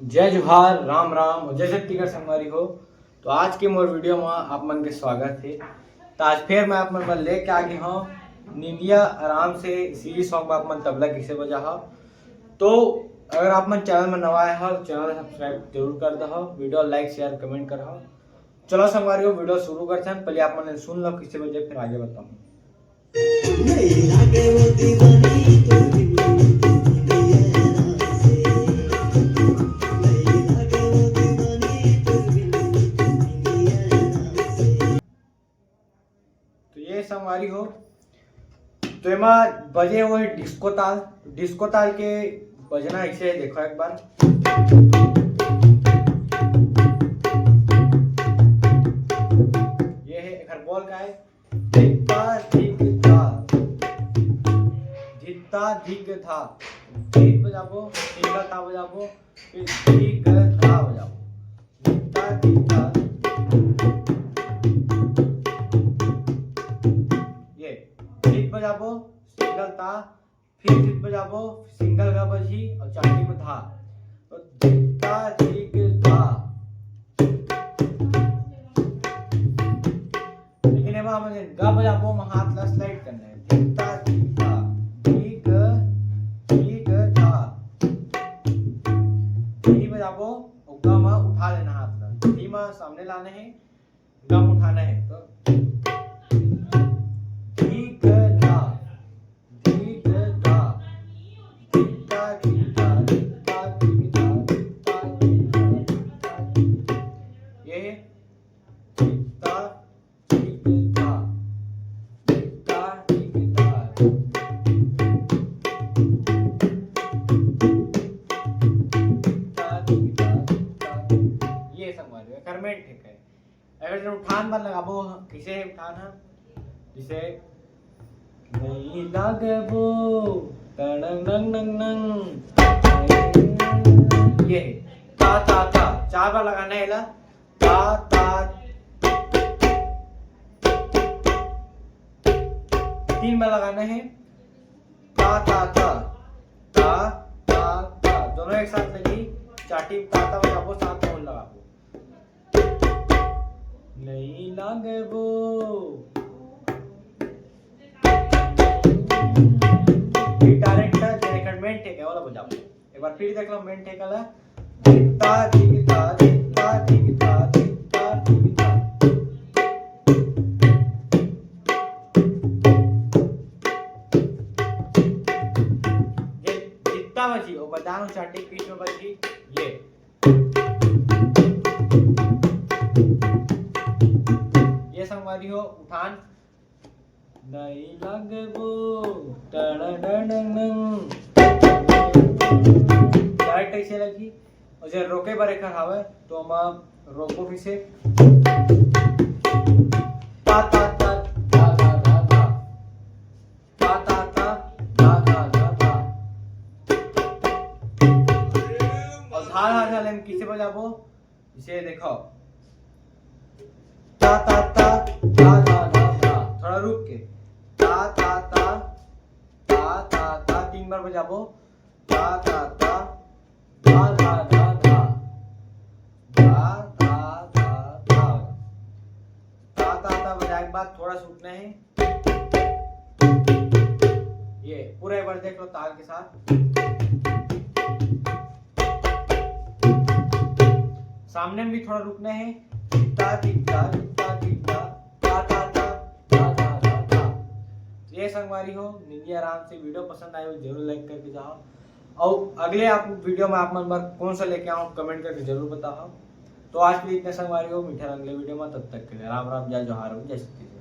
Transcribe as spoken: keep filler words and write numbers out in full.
जय जोहार, राम राम और जय छत्तीसगढ़ संगवारी हो। तो आज के मोर वीडियो में आप मन के स्वागत है। तो आज फिर मैं आप मन बर लेके आ गए हूँ निंदिया आराम से सीरीज सॉन्ग में आप मन तबला कैसे बजा हो। तो अगर आप मन चैनल में नवा आए हो तो चैनल सब्सक्राइब जरूर कर दो, वीडियो लाइक शेयर कमेंट कर हो। चलो संगवारी हो, वीडियो शुरू करते हैं। पहले आप मन सुन लो कैसे बजे, फिर आगे बताऊँ। तो ये संगवारी हो, तो एमा बजे वो है डिस्को ताल। डिस्को ताल के बजना ऐसे है, देखो एक बार। ये है एक बोल का है, धित्ता धिग धा, धित्ता धिग धा। धित बजाबो, सिंगल ता बजाबो, फिर धिग धा बजाबो। धित्ता धिग धा। ये धित बजाबो, सिंगल ता, फिर धित बजाबो, सिंगल गा बजही और चाटी में धा। तो धित्ता धिग धा। लेकिन एमा हमन गा बजाबो, ओमा हाथ ला स्लाइड करना है। धित्ता धिग धा, धिग, धिग धा। धी बजाबो, और गा मा उठा लेना हाथ ला। धी मा सामने लाना है, गा मा उठाना है। तो धिग धा, धिग धा, धित्ता धिग धा, धित्ता धिग धा, धित्ता धिग धा, धित्ता धिग धा। ये है धित्ता धिग धा, धित्ता धिग धा, धित्ता धिग धा, धित्ता धिग धा। ये संगवारी हो, एकर मेन ठेका है। अगर जो उठान बर लगाबो, किसे उठान है, जिसे नहीं लगबो, टड़ंग डंग डंग डंग। ये है। ता, ता, ता। चार बार लगाना है एला। ता, ता। तीन बार लगाना है। ता, ता, ता। ता, ता, ता। दोनों एक साथ लगी। चाटी ता, ता बजाबो, साथ में लगाबो। नहीं लगबो। ये डायरेक्ट है, जेकर मेन ठेका है, वाला बजाबो। एक बार फिर देख लो मेन ठेका ला। धित्ता धिग धा, धित्ता धिग धा, धित्ता धिग धा। ये धित्ता बजी, वो बजानो चाटी बीच में बजी, ये। ये संगवारी हो उठान। नहीं लगबो, टड़डडडंग। डायरेक्ट ऐसे लगी। और जब रोके बर एकर हवे, तो हम रोको फिर से। ता, ता, ता, धा, धा, धा, धा। ता, ता, ता, धा, धा, धा, धा। और धा, धा, धा लेन किसे बजाबो? इसे देखो। ता, ता, ता, धा, धा, धा, धा। थोड़ा रुक के। ता, ता, ता, ता, ता, ता, तीन बार बजाबो। ता, ता, ता, धा, धा, धा, धा। धा, धा, धा, धा। ता, ता, ता बजाए के बाद थोड़ा सा रुकना है। ये पूरा एक बार देख लो ताल के साथ। सामने में भी थोड़ा रुकना है। ता, ती, ता, ती, ता, ती, ता, ता, ता, ता, ता, ता, ता, ता। ये संगवारी हो, निंदिया आराम से वीडियो पसंद आए हो, जरूर लाइक करके जाओ। और अगले आप वीडियो में आप मन बर कौन सा लेके आऊँ, कमेंट करके जरूर बताओ। तो आज के लिए इतने संगवारी हो, मिलते हैं अगले वीडियो में। तब तक के लिए राम राम, जय जोहार, जय छत्तीसगढ़।